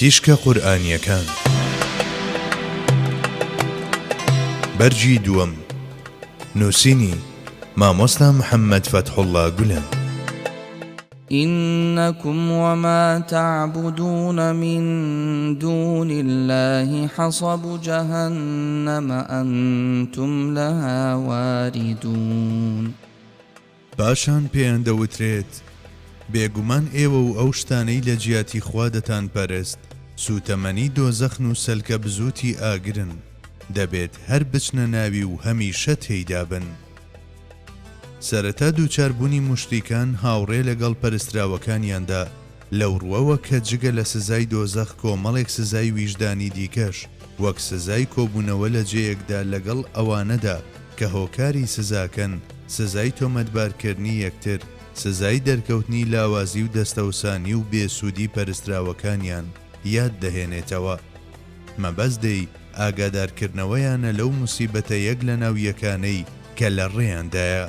تیشکە قورئانییەکان. بەرگی دووەم. نووسینی، مامۆستا محەممەد فەتحوڵڵا گولەن. انکم وما تعبدون من دون اللە حصب جهنم انتم لها واردون. پاشان پێیان دەوترێت، بێگومان ئێوە و ئەو شتانەی لە جیاتی خوا دەتانپەرست سووتەمەنی دۆزەخن و سەلکە بزووتی ئاگرن، دەبێت هەر بچنە ناوی و هەمیشە تێیدا بن. سەرەتا دووچاربوونی موشریکان هاوڕێ لەگەڵ پەرستراوەکانیاندا لەو ڕووەوە کە جگە لە سزای دۆزەخ کۆمەڵێک سزای ویژدانی دیکەش وەک سزای کۆبوونەوە لە جێیەکدا لەگەڵ ئەوانەدا کە هۆکاری سزاکەن، سزای تۆمەتبارکردنی یەکتر، سزای دەرکەوتنی لاوازی و دەستەوسانی و بێسوودی پەرستراوەکانیان یاد دەهێنێتەوە. مەبەست لێی ئاگادارکردنەوەیانە لەو موسیبەتە یەک لەناو یەکانەی کە لە ڕێیاندایە.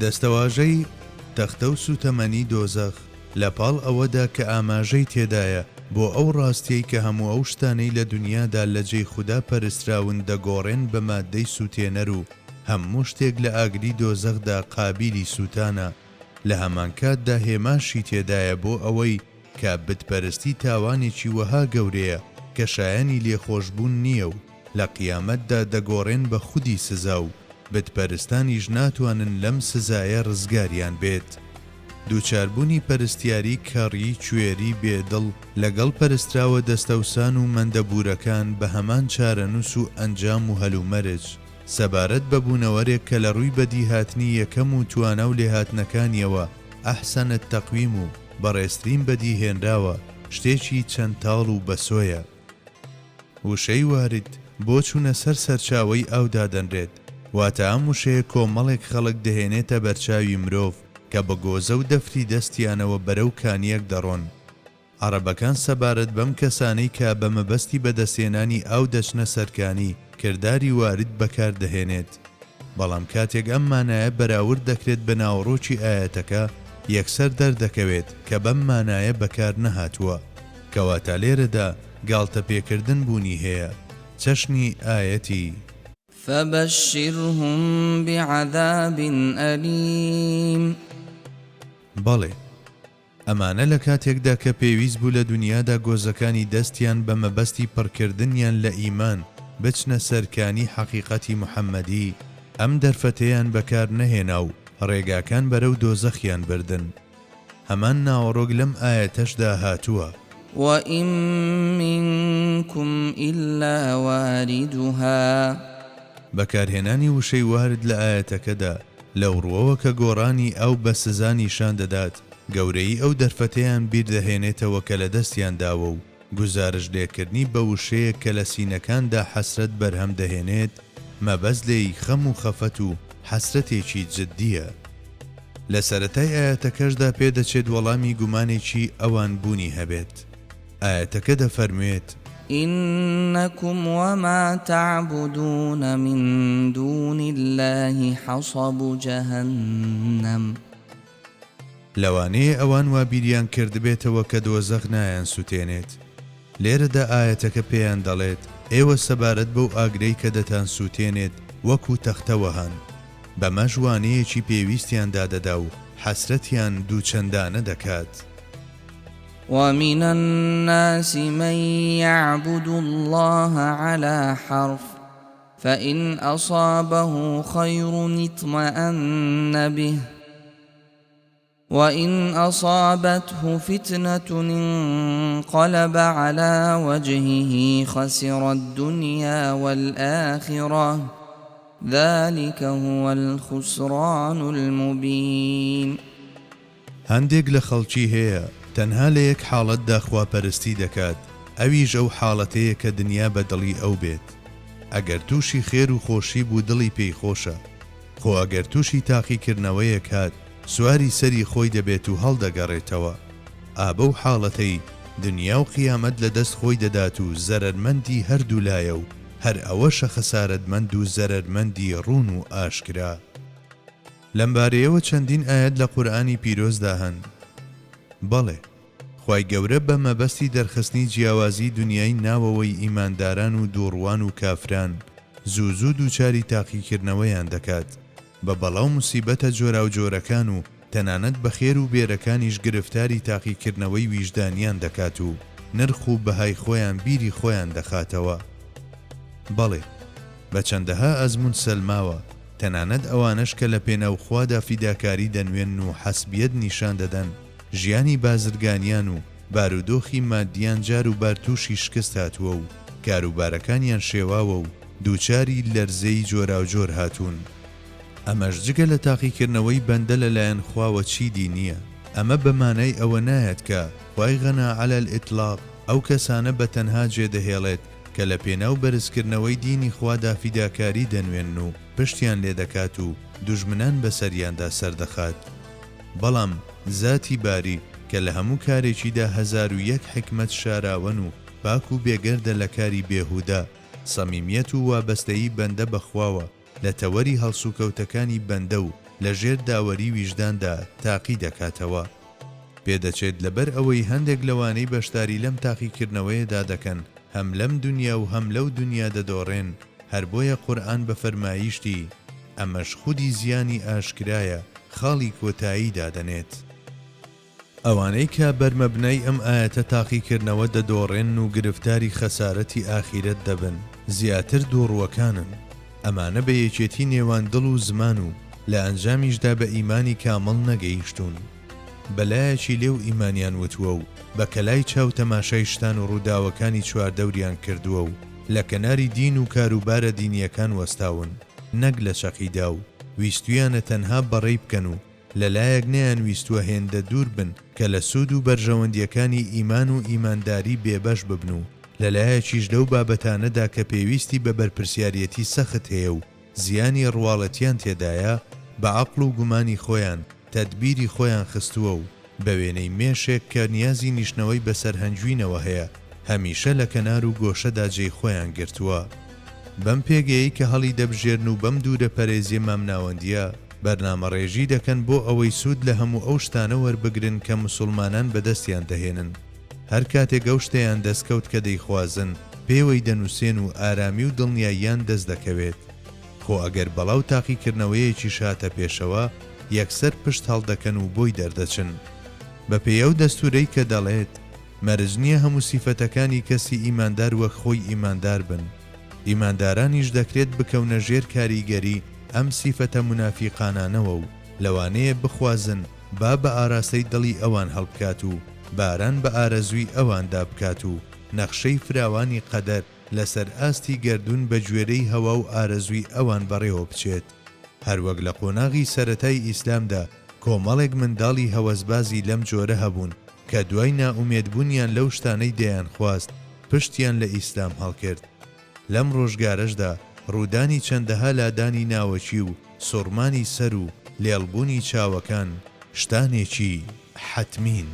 دەستەواژەی، تەختە و سووتەمەنی دۆزەخ، لە پاڵ ئەوەدا کە ئاماژەی تێدایە بۆ ئەو ڕاستیەی کە هەموو ئەو شتانەی لە دونیادا لە جێی خودا پەرستراون دەگۆڕێن بە ماددەی سووتێنەر و هەموو شتێک لە ئاگری دۆزەخدا قابیلی سووتانە، لە هەمانکاتدا هێماشی تێدایە بۆ ئەوەی کە بتپەرستی تاوانێکی وەها گەورەیە کە شایەنی لێخۆشبوون نییە و لە قیامەتدا دەگۆڕێن بە خودی سزا و بتپەرستانیش ناتوانن لەم سزایە ڕزگاریان بێت. دووچاربوونی پەرستیاری کەڕی، کوێری، بێ دڵ، لەگەڵ پەرستراوە دەستەوسان و مەندەبوورەکان بە هەمان چارەنووس و ئەنجام و هەلومەرج، سەبارەت بە بوونەوەرێک کە لە ڕووی بەدیهاتنی یەکەم و توانا و لێهاتنەکانیەوە احسن التقویم و بەڕێزترین بەدیهێنراوە، شتێکی چەند تاڵ و بەسۆیە. وشەی وارد بۆ چوونە سەر سەرچاوەی ئاو دادەنرێت، واتە ئەم وشەیە کۆمەڵێک خەڵک دەهێنێتە بەرچاوی مرۆڤ کە بە گۆزە و دەفری دەستیانەوە بەرەو کانییەک دەڕۆن. عەڕەبەکان سەبارەت بەم کەسانەی کە بە مەبەستی بەدەستهێنانی ئاو دەچنە سەر کانی، کرداری وارد بەکار دەهێنێت. بەڵام کاتێک ئەم مانایە بەراورد دەکرێت بە ناوەڕۆکی ئایەتەکە، یەکسەر دەردەکەوێت کە بەم مانایە بەکار نەهاتووە. کەواتە لێرەدا گاڵتەپێکردن بوونی هەیە، چەشنی ئایەتی. فبشرهم بعذاب الیم. بەڵێ، ئەمانە لە کاتێکدا کە پێویست بوو لە دونیادا گۆزەکانی دەستیان بە مەبەستی پڕکردنیان لە ئیمان بچنە سەر کانی حەقیقەتی محەممەدی، ئەم دەرفەتەیان بەکار نەهێنا و ڕێگاکان بەرەو دۆزەخیان بردن. هەمان ناوەڕۆک لەم ئایەتەشدا هاتووە. وَإِن مِّنکُمْ إِلَّا وَارِدُهَا. بەکارهێنانی وشەی وارد لە ئایەتەکەدا لەو ڕووەوە کە گۆڕانی ئاو بە سزا نیشان دەدات، گەورەیی ئەو دەرفەتەیان بیر دەهێنێتەوە کە لەدەستیان داوە و گوزارشت لێکردنی بە وشەیەک کە لە سینەکاندا حەسرەت بەرهەم دەهێنێت، مەبەست لێی خەم و خەفەت و حەسرەتێکی جددییە. لە سەرەتای ئایەتەکەشدا پێدەچێت وەڵامی گومانێکی ئەوان بوونی هەبێت. ئایەتەکە دەفەرموێت. انکم وما تعبدون من دون اللە حصب جهنم. لەوانەیە ئەوان وا بیریان کردبێتەوە کە دۆزەخ نایانسوتێنێت. لێرەدا ئایەتەکە پێیان دەڵێت، ئێوە سەبارەت بەو ئاگرەی کە دەتانسوتێنێت وەکو تەختە وەهان. بەمەش وانەیەکی پێویستیان دادەدا و حەسرەتیان دووچەندانە دەکات. ومن الناس من یعبد اللە علی حرف فإن أصابه خیر اطمأن به وإن أصابته فتنة انقلب على وجهه خسر الدنيا والآخرة ذلك هو الخسران المبین. هەندێک لە خەڵکی هەیە تەنها لە یەک حاڵەتدا خواپەرستی دەکات ئەویش ئەو حاڵەتەیە کە دنیا بە دڵی ئەو بێت ئەگەر تووشی خێر و خۆشی بوو دڵی پێی خۆشە خۆ ئەگەر تووشی تاقیکردنەوەیەک هات سواری سەری خۆی دەبێت و هەڵدەگەڕێتەوە ئا بەو حاڵەتەی دنیا و قیامەت لە دەست خۆی دەدات و زەرەرمەندی هەردوولایە و هەر ئەوەشە خەسارەتمەند و زەرەرمەندی ڕوون و ئاشکرا. لەمبارەیەوە چەندین ئایەت لە قورئانی پیرۆزدا هەن. بەڵێ. خوای گەورە بە مەبەستی دەرخستنی جیاوازی دونیای ناوەوەی ئیمانداران و دووڕوان و کافران زوو زوو دووچاری تاقیکردنەوەیان دەکات بە بەڵا و موسیبەتە جۆراوجۆرەکان و تەنانەت بە خێر و بێرەکانیش گرفتاری تاقیکردنەوەی ویژدانیان دەکات و نرخ و بەهای خۆیان بیری خۆیان دەخاتەوە. بەڵێ بە چەندەها ئەزموون سەلماوە تەنانەت ئەوانەش کە لە پێناو خوادا فیداکاری دەنوێنن و حەسبیەت نیشان دەدەن ژیانی بازرگانیان و بارودۆخی مادیان جار و بار تووشی شکست هاتووە و کاروبارەکانیان شێواوە و دووچاری لەرزەی جۆراوجۆر هاتوون. ئەمەش جگە لە تاقیکردنەوەی بەندە لە لایەن خواوە چیدی نییە. ئەمە بە مانای ئەوە نایەت کە خوای غەنا علی الاطلاق ئەو کەسانە بە تەنها جێدەهێڵێت کە لە پێناو بەرزکردنەوەی دینی خوادا فیداکاری دەنوێنن و پشتیان لێدەکات و دوژمنان بەسەریاندا سەردەخات. بەڵام زاتی باری کە لە هەموو کارێکیدا 1001 حیکمەت شاراوەن و پاک و بێگەردە لە کاری بێهودە، سەمیمیەت و وابەستەیی بەندە بە خواوە لە تەوەری هەڵسوکەوتەکانی بەندە و لە ژێر داوەری ویژداندا تاقی دەکاتەوە. پێدەچێت لەبەر ئەوەی هەندێک لەوانەی بەشداری لەم تاقیکردنەوەیەدا دەکەن هەم لەم دونیا و هەم لەو دونیا دەدۆڕێن، هەر بۆیە قورئان بە فەرمایشتی، ئەمەش خودی زیانی ئاشکرایە، خاڵی کۆتایی دادەنێت. ئەوانەی کە بەرمەبنای ئەم ئایەتە تاقیکردنەوە دەدۆڕێن و گرفتاری خەسارەتی ئاخیرەت دەبن، زیاتر دووڕووەکانن. ئەمانە بە یەکێتی نێوان دڵ و زمان و لە ئەنجامیشدا بە ئیمانی کامڵ نەگەیشتوون. بە لایەکی لێو ئیمانیان وتووە و بە کەلای چاو تەماشای شتان و ڕووداوەکانی چواردەوریان کردووە و لە کەناری دین و کاروبارە دینییەکان وەستاون نەک لە چەقیدا و ویستویانە تەنها بەڕێی بکەن و لە لایەک نەیانویستووە هێندە دوور بن کە لە سوود و بەرژەوەندییەکانی ئیمان و ئیمانداری بێبەش ببن و لە لایەکیش لەو بابەتانەدا کە پێویستی بە بەرپرسیاریەتی سەخت هەیە و زیانی ڕواڵەتیان تێدایە بە عەقڵ و گومانی خۆیان تەدبیری خۆیان خستووە و بە وێنەی مێشێک کە نیازی نیشتنەوەی بەسەر هەنگوینەوە هەیە، هەمیشە لە کەنار و گۆشەدا جێی خۆیان گرتووە. بەم پێگەیەی کە هەڵیدەبژێرن و بەم دوورەپەرێزیە مامناوەندیە، بەرنامەڕێژی دەکەن بۆ ئەوەی سوود لە هەموو ئەو شتانە وەربگرن کە مسوڵمانان بەدەستیان دەهێنن. هەر کاتێک ئەو شتەیان دەستکەوت کە دەیخوازن، پێوەی دەنووسێن و ئارامی و دڵنیاییان دەست دەکەوێت. خۆ ئەگەر بەڵا و تاقیکردنەوەیەکیش هاتە پێشەوە، یەکسەر پشت هەڵدەکەن و بۆی دەردەچن. بە پێی ئەو دەستوورەی کە دەڵێت، مەرج نییە هەموو سیفەتەکانی کەسی ئیماندار وەک خۆی ئیماندار بن. ئیماندارانیش دەکرێت بکەونە ژێر کاریگەری ئەم سیفەتە مونافیقانانەوە و لەوانەیە بخوازن با بە ئاراستەی دڵی ئەوان هەڵبکات و باران بە ئارەزووی ئەواندا بکات و نەخشەی فراوانی قەدەر لەسەر ئاستی گەردوون بە گوێرەی هەوا و ئارەزووی ئەوان بەڕێوە بچێت. هەروەک لە قۆناغی سەرەتای ئیسلامدا کۆمەڵێک منداڵی هەوەسبازی لەم جۆرە هەبوون کە دوای نائومێدبوونیان لەو شتانەی دەیانخواست پشتیان لە ئیسلام هەڵکرد. لەم ڕۆژگارەشدا ڕوودانی چەندەها لادانی ناوەکی و سوڕمانی سەر و لێڵبوونی چاوەکان شتانێکی حەتمین.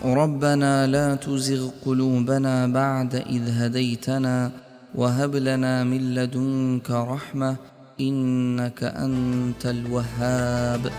ربنا لا تزغ قلوبنا بعد إذ هديتنا وهب لنا من لدنك رحمة إنك أنت الوهاب.